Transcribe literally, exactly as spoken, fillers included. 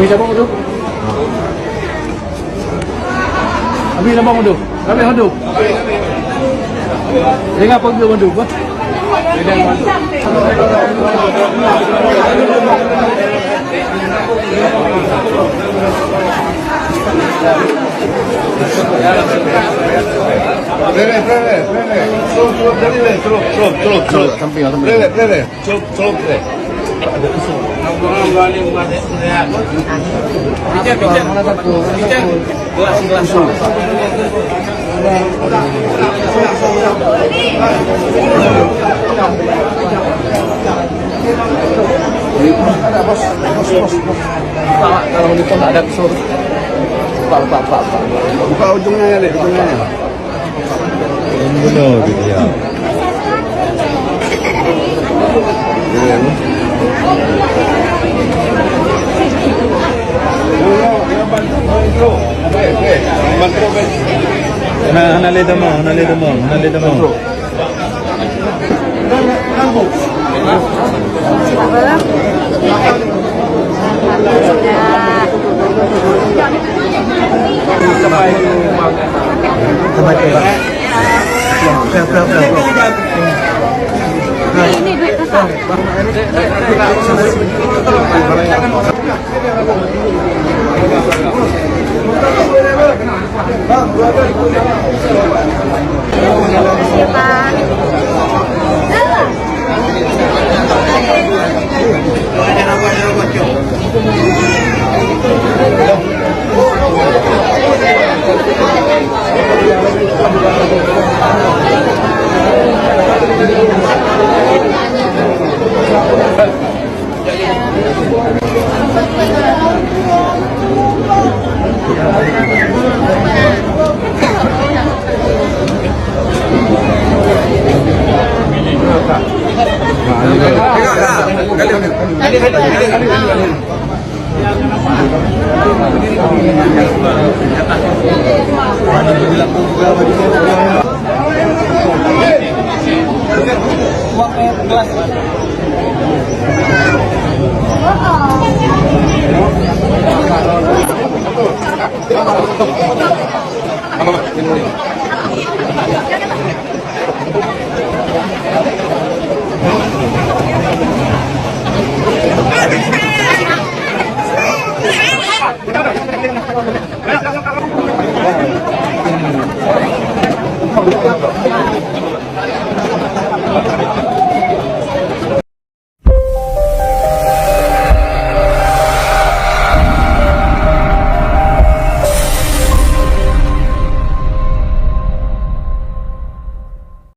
Siapa tu? Abi nama tu? Kami tu. Dengan apa dia tu? Play, play, play, play, play. Slow, slow, play, play, slow, slow, slow, slow. Samping, samping. Play, play, play, play. Slow, slow, play. Picture, picture. Picture. Gelas, gelas. Ada, bos, bos, bos, bos. Pak, kalau di pos ada kesur. Pak, pak, pak, pak. Buka ujungnya ya, Dek, ujungnya ya. Bunuh dia. Hana, hana lé tamong, hana lé tamong, hana lé tamong. Ini duit kakak.